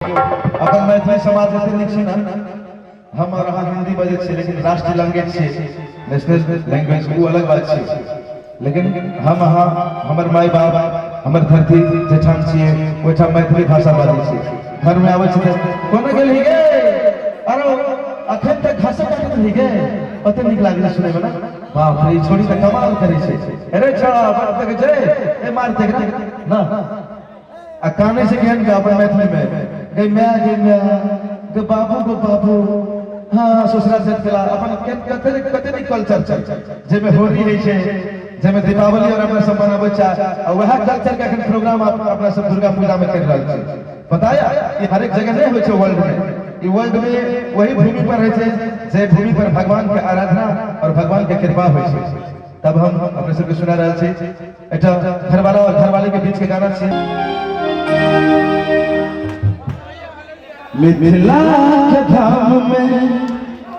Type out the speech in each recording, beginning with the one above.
अपन मैथिली समाज एते नीक छै ने, हम और अहाँ हिंदी बजै छियै लेकिन राष्ट्रीय लैंग्वेज छियै, नेशनल लैंग्वेज, ओ अलग बात छै। लेकिन हम अहाँ, हमर माय बाप, हमर धरती जैठाम छियै ओहिठाम मैथिली भाषा बाजै छियै। घरमे आबै छै तऽ कोना गेलही गे, अरे अखन तक घासे काटैत रही गे, कते नीक लागलै सुनैमे ने। बाप रे, ई छोड़ी तऽ कमाल करै छै। अरे छौड़ा बड़ देखै छै, ए मारतै एकरा ना। आ कानै छै केहन के अपन मैथिली में, गै my गै my, गै बाबू गो बाबू। हाँ ससुरा से खेला अपन कते कते नीक कल्चर छै, जाहिमे होली होइ छै, जाहिमे दीपावली और अपना सब मनाबै छै, आ वएह कल्चर के एखन प्रोग्राम अपना सब दुर्गा पूजा में कर रहल छी। पता या ई हरेक जगह नहीं होइ छै वर्ल्ड में, ई वर्ल्ड में वही भूमि पर होइ छै जे भूमि पर भगवान के आराधना और भगवान के कृपा होइ छै। तब हम अपने सबके सुना रहल छी एकटा घरवाला और घरवाली के बीच के गाना छी। मिथिला के धाम में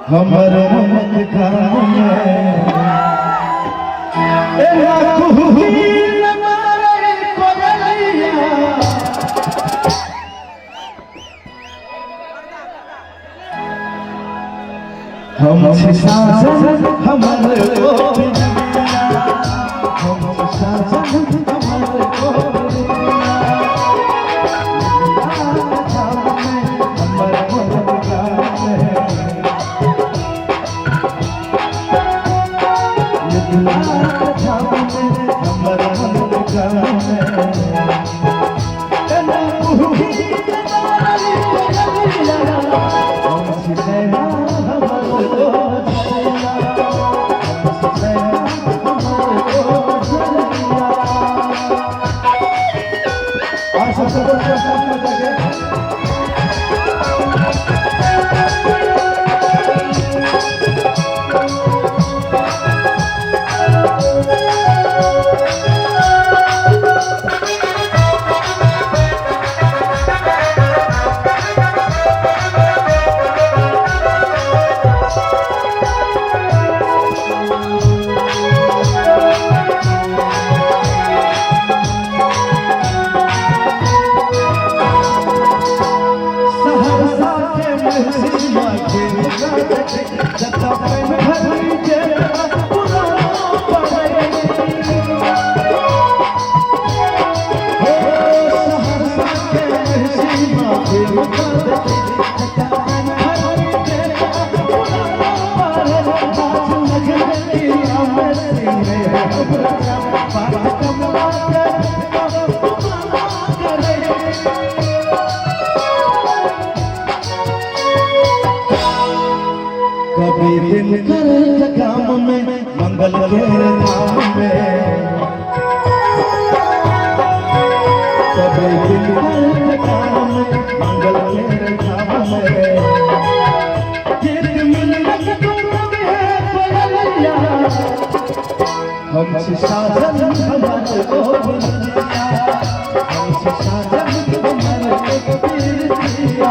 हमर मनक गाम में एना कुहू न मारे कोयलिया। हम छी साजन हमर गोविंदा, हम छी साजन हमर गोविंदा, हमर गोविंदा, हमर गोविंदा। सहरसा के महिषीमा के जता पानि भरि जे पुराना पड़ै। हो सहरसा के महिषीमा के जता पानि भरि जे पुराना पड़ै। बाज लगलिया में सिंह हमरा बात कमला के करे। कभी दिन कर काम में मंगल के धाम में, कभी दिन कर काम में मंगल के धाम में। गीत मिलन है कोयलिया, हम छी साजन हमर गोविंदा, हम छी साजन हमर गोविंदा।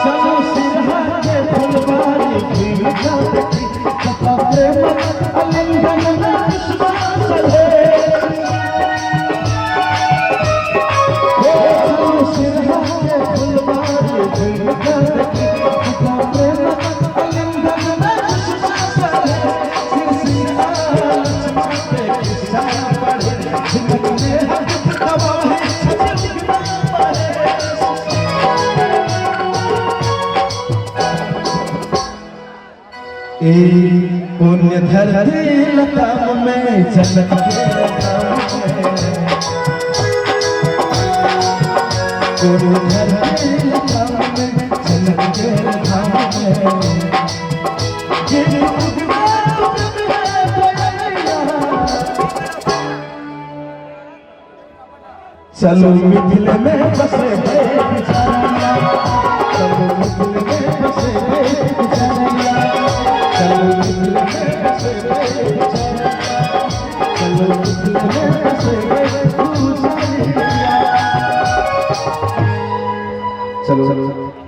चलो सिरहा के फुलवारी भीड़ जाती, कथा प्रेम आलिंगन में पुष्पा सले। हो चलो सिरहा के फुलवारी भीड़ जाती, कथा प्रेम आलिंगन में पुष्पा सले। श्री सीता लक्ष्मण के किस्सा पढ़े, झिझक में हम गवाही छजना पड़े। ए पुण्य धरती लता में जनक के धाम में, पुण्य धरती लता में जनक के धाम में। चलू मिथिले में बसेबै बिचारिया, चलू मिथिले में बसेबै बिचारिया, चलू मिथिले में बसेबै बिचारिया, चलू मिथिले में बसेबै बिचारिया। चलू।